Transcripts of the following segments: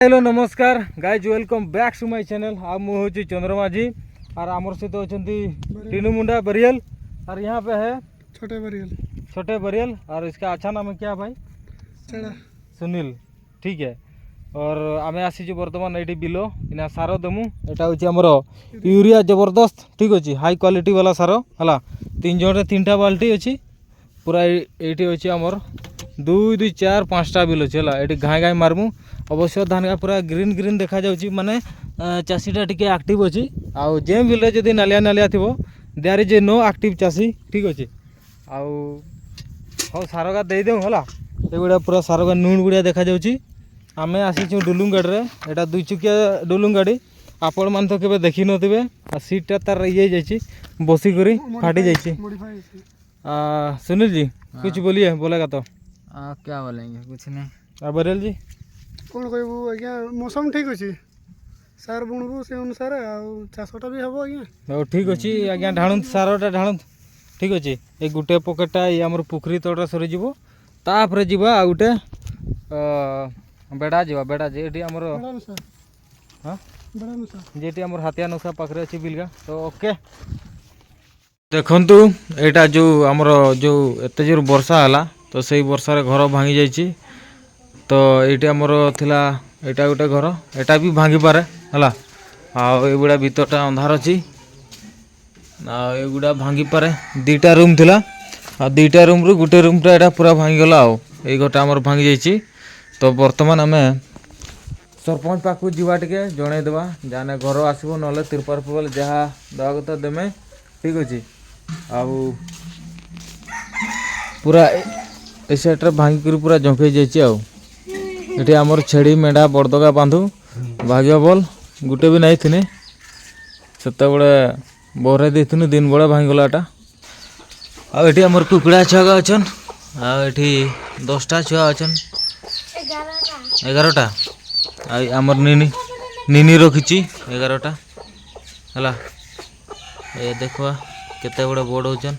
Hello, ନମସ୍କାର guys, welcome back to my channel. ଆଉ ମୁଁ ହେଉଛି ଚନ୍ଦ୍ର ମାଝୀ और ଆମର ସହିତ ଅଛନ୍ତି टीनू मुंडा बरियल और यहाँ पे है छोटे बरियल। छोटे बरियल। और इसका अच्छा नाम है क्या भाई? चढ़ा। सुनील, ठीक है। और ଆମେ ଆସିଛୁ ବର୍ତ୍ତମାନ ଏଇଠି ବିଲ ଇନା ସାର ଦେମୁ। ଏଇଟା ହେଉଛି ଆମର ୟୁରିଆ, ଜବରଦସ୍ତ, ଠିକ୍ ଅଛି, ହାଇ କ୍ୱାଲିଟି ବାଲା ସାର ହେଲା। ତିନି ଜଣରେ ତିନିଟା ବାଲ୍ଟି ଅଛି ପୁରା। ଏଇଠି ଅଛି ଆମର ଦୁଇ, ଦୁଇ, ଚାରି, ପାଞ୍ଚଟା ବିଲ ଅଛି ହେଲା। ଏଠି ଘାଇଁ ଘାଇଁ ମାରମୁ। ଅବଶ୍ୟ ଧାନ ଗା ପୁରା ଗ୍ରୀନ୍ ଗ୍ରୀନ୍ ଦେଖାଯାଉଛି, ମାନେ ଚାଷୀଟା ଟିକେ ଆକ୍ଟିଭ୍ ଅଛି। ଆଉ ଯେଉଁ ବିଲରେ ଯଦି ନାଲିଆ ନାଲିଆ ଥିବ, there is a no active ଚାଷୀ, ଠିକ୍ ଅଛି। ଆଉ ହଉ, ସାରଗା ଦେଇଦେଉ ହେଲା। ଏଗୁଡ଼ା ପୁରା ସାରଗା ନୁଣ ଗୁଡ଼ିଆ ଦେଖାଯାଉଛି। ଆମେ ଆସିଛୁ ଡୁଲୁଙ୍ଗ ଗାଡ଼ିରେ। ଏଇଟା ଦୁଇ ଚକିଆ ଡୁଲୁଙ୍ଗ ଗାଡ଼ି, ଆପଣମାନେ ତ କେବେ ଦେଖିନଥିବେ। ଆଉ ସିଟ୍ଟା ତାର ଇଏ ହେଇଯାଇଛି, ବସିକରି ଫାଟି ଯାଇଛି। मॉडिफाई। सुनील जी, कुछ बोलिए, बोलेगा तो। क्या बोलेंगे? कुछ नहीं। ଆଉ ବରେଲ जी? କ'ଣ କହିବୁ ଆଜ୍ଞା? ମୌସମ ଠିକ୍ ଅଛି, ସାର ବୁଣିବୁ ସେ ଅନୁସାରେ ଆଉ ଚାଷଟା ବି ହେବ ଆଜ୍ଞା। ହଉ, ଠିକ୍ ଅଛି ଆଜ୍ଞା, ଢାଳନ୍ତୁ, ସାରଟା ଢାଳନ୍ତୁ। ଠିକ୍ ଅଛି, ଏଇ ଗୋଟେ ପକେଟଟା ଏଇ ଆମର ପୋଖରୀ ତଳଟା ସରିଯିବ। ତାପରେ ଯିବା ଆଉ ଗୋଟେ ବେଡ଼ା ଯିବା, ବେଡ଼ା ଯେ ଏଠି ଆମର ବେଡ଼ା ନୁସା। ହଁ। ବେଡ଼ା ନୁସା। ଯେଠି ଆମର ହାତିଆ ନୁସା ପାଖରେ ଅଛି ବିଲଗା ତ। ଓକେ, ଦେଖନ୍ତୁ, ଏଇଟା ଯେଉଁ ଆମର ଯେଉଁ ଏତେ ଜୋର ବର୍ଷା ହେଲା, ତ ସେଇ ବର୍ଷାରେ ଘର ଭାଙ୍ଗି ଯାଇଛି। ତ ଏଇଠି ଆମର ଥିଲା, ଏଇଟା ଗୋଟେ ଘର, ଏଇଟା ବି ଭାଙ୍ଗିପାରେ ହେଲା। ଆଉ ଏଗୁଡ଼ା ଭିତରଟା ଅନ୍ଧାର ଅଛି, ଆଉ ଏଗୁଡ଼ା ଭାଙ୍ଗିପାରେ। ଦୁଇଟା ରୁମ୍ ଥିଲା, ଆଉ ଦୁଇଟା ରୁମ୍ରୁ ଗୋଟେ ରୁମ୍ଟା ଏଇଟା ପୁରା ଭାଙ୍ଗିଗଲା। ଆଉ ଏଇ ଘରଟା ଆମର ଭାଙ୍ଗି ଯାଇଛି। ତ ବର୍ତ୍ତମାନ ଆମେ ସରପଞ୍ଚ ପାଖକୁ ଯିବା, ଟିକେ ଜଣେଇଦେବା, ଯାହାନେ ଘର ଆସିବ, ନହେଲେ ତିରପାଲ ଫିରପାଲ ଯାହା ଦେବା କଥା ଦେମେ, ଠିକ୍ ଅଛି। ଆଉ ପୁରା ଏ ସାଇଡ଼୍ରେ ଭାଙ୍ଗିକରି ପୁରା ଜଙ୍କେଇ ଯାଇଛି। ଆଉ ଏଠି ଆମର ଛେଳି, ମେଣ୍ଢା, ବଡ଼ଦଗା ବାନ୍ଧୁ। ଭାଗ୍ୟ ବଲ ଗୋଟେ ବି ନାଇଁ ଥିନେ ସେତେବେଳେ, ବହରାଇ ଦେଇଥିନୁ, ଦିନ ବେଳା ଭାଙ୍ଗିଗଲା ଏଟା। ଆଉ ଏଠି ଆମର କୁକୁଡ଼ା ଛୁଆଗା ଅଛନ୍। ଆଉ ଏଠି 10ଟା ଛୁଆ ଅଛନ୍, 11ଟା। ଆଉ ଆମର ନିନି, ନିନି ରଖିଛି 11ଟା ହେଲା। ଏ ଦେଖିବା କେତେ ବଡ଼ ବଡ଼ ହଉଛନ୍।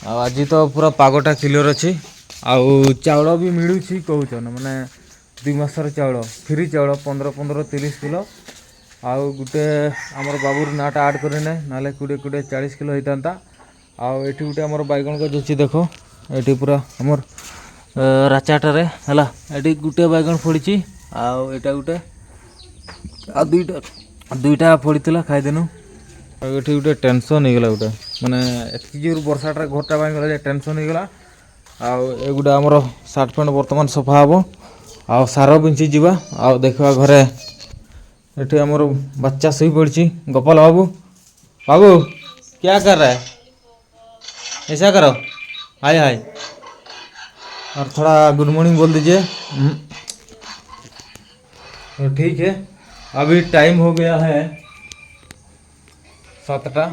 ଆଉ ଆଜି ତ ପୁରା ପାଗଟା କ୍ଲିଅର୍ ଅଛି। ଆଉ ଚାଉଳ ବି ମିଳୁଛି କହୁଛନ୍, ମାନେ 2 ମାସର ଚାଉଳ, ଫ୍ରି ଚାଉଳ, 15 15 30 କିଲୋ। ଆଉ ଗୋଟେ ଆମର ବାବୁର ନାଁଟା ଆଡ଼୍ କରିନେ, ନହେଲେ 20 20 40 କିଲୋ ହେଇଥାନ୍ତା। ଆଉ ଏଠି ଗୋଟେ ଆମର ବାଇଗଣ ଗଛ ଅଛି, ଦେଖ, ଏଠି ପୁରା ଆମର ରାଚାଟାରେ ହେଲା। ଏଠି ଗୋଟେ ବାଇଗଣ ଫଳିଛି, ଆଉ ଏଇଟା ଗୋଟେ, ଆଉ ଦୁଇଟା, ଦୁଇଟା ଫଳିଥିଲା, ଖାଇଦେନୁ। ଆଉ ଏଠି ଗୋଟେ ଟେନସନ୍ ହେଇଗଲା ଗୋଟେ, ମାନେ ଏତିକି ଜୋର ବର୍ଷାଟା ଘରଟା ଭାଙ୍ଗିଗଲା ଯେ ଟେନସନ୍ ହେଇଗଲା। ଆଉ ଏଗୁଡ଼ା ଆମର ସାର୍ଟ ପ୍ୟାଣ୍ଟ ବର୍ତ୍ତମାନ ସଫା ହେବ, ଆଉ ସାର ବିଞ୍ଚି ଯିବା। ଆଉ ଦେଖିବା ଘରେ ଏଠି ଆମର ବାଚ୍ଚା ଶୋଇ ପଡ଼ିଛି। ଗୋପାଲ ବାବୁ, बाबू, क्या कर रहा है? ऐसा करो, हाय हाय और थोड़ा गुड मॉर्निंग बोल दीजिए। तो ठीक है, अभी टाइम हो गया है 7टा।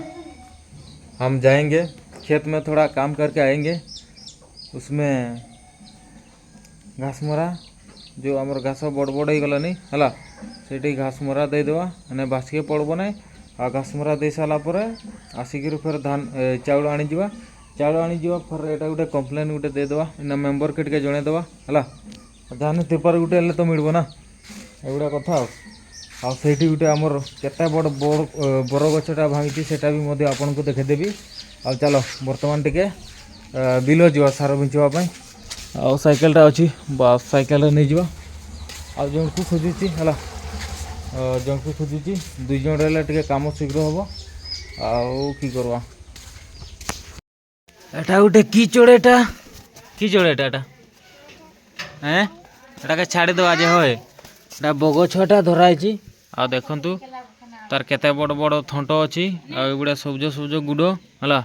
हम जाएंगे खेत में, थोड़ा काम करके आएंगे। उसमें ଘାସ ମରା, ଯେଉଁ ଆମର ଘାସ ବଡ଼ ବଡ଼ ହେଇଗଲାନି ହେଲା, ସେଇଠି ଘାସ ମରା ଦେଇଦେବା, ମାନେ ବାସିକେ ପଡ଼ିବ ନାହିଁ। ଆଉ ଘାସ ମରା ଦେଇ ସାରିଲା ପରେ ଆସିକିରି ଫେର ଧାନ ଚାଉଳ ଆଣିଯିବା। ଚାଉଳ ଆଣିଯିବା, ଫେର ଏଇଟା ଗୋଟେ କମ୍ପ୍ଲେନ୍ ଗୋଟେ ଦେଇଦେବା ନା, ମେମ୍ବରକେ ଟିକେ ଜଣେଇଦେବା ହେଲା। ଯାହାନେ ତିରପାଲ ଗୋଟେ ହେଲେ ତ ମିଳିବ ନା, ଏଗୁଡ଼ା କଥା। ଆଉ ଆଉ ସେଇଠି ଗୋଟେ ଆମର କେତେ ବଡ଼ ବଡ଼ ବର ଗଛଟା ଭାଙ୍ଗିଛି, ସେଇଟା ବି ମଧ୍ୟ ଆପଣଙ୍କୁ ଦେଖେଇଦେବି। ଆଉ ଚାଲ, ବର୍ତ୍ତମାନ ଟିକେ ବିଲ ଯିବା ସାର ବିଞ୍ଚିବା ପାଇଁ। ଆଉ ସାଇକେଲଟା ଅଛି, ବାସ୍, ସାଇକେଲରେ ନେଇଯିବା। ଆଉ ଜଣକୁ ଖୋଜୁଛି ହେଲା, ଜଣକୁ ଖୋଜୁଛି, ଦୁଇ ଜଣ ରହିଲେ ଟିକେ କାମ ଶୀଘ୍ର ହେବ। ଆଉ କି କରବା? ଏଟା ଗୋଟେ କି ଚଢ଼େଇଟା? କି ଚଢ଼େଇଟା ଏଟା? ହେଁ, ଏଟାକେ ଛାଡ଼ିଦେବା ଯେ হয়। ଏଟା ବଗ ଛୁଆଟା ଧରା ହେଇଛି। ଆଉ ଦେଖନ୍ତୁ, ତାର କେତେ ବଡ଼ ବଡ଼ ଥଣ୍ଟ ଅଛି, ଆଉ ଏଗୁଡ଼ା ସବୁଜ ସବୁଜ ଗୁଡ଼ ହେଲା।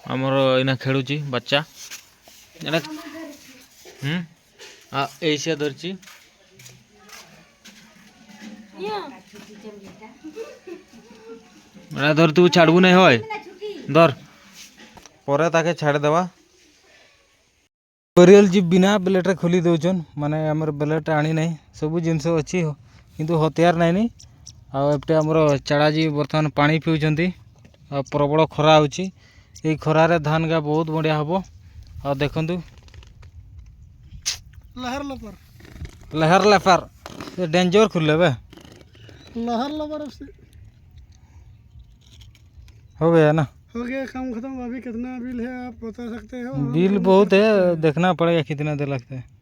ଆମର ଏଇନା ଖେଳୁଛି ବାଚ୍ଚା ଏଟା। ଆଉ ଏଇ ସେ ଧରିଛି ଏଟା। ଧର, ତୁ ଛାଡ଼ବୁ ନାଇଁ হয়, ଧର, ପରେ ତାକେ ଛାଡ଼ିଦେବା। ବରିଏଲ ଜି ବିନା ବ୍ଲେଡ଼ରେ ଖୋଲି ଦେଉଛନ୍, ମାନେ ଆମର ବ୍ଲେଡ଼ ଆଣି ନାହିଁ। ସବୁ ଜିନିଷ ଅଛି କିନ୍ତୁ ହତିଆର ନାଇଁନି। ଆଉ ଏପଟେ ଆମର ଚାଳାଜୀ ବର୍ତ୍ତମାନ ପାଣି ପିଉଛନ୍ତି। ଆଉ ପ୍ରବଳ ଖରା ହେଉଛି, ଏଇ ଖରାରେ ଧାନ ଗା ବହୁତ ବଢ଼ିଆ ହେବ। ଆଉ ଦେଖନ୍ତୁ। ଲହର ଲପର। लहर लफर ये डेंजर खुल बे। लहर लबर से। हो गया ना? हो गया काम खत्म। अभी कितना बिल है, आप बता सकते हो? बिल बहुत है, देखना पड़ेगा कितना देर लगता है।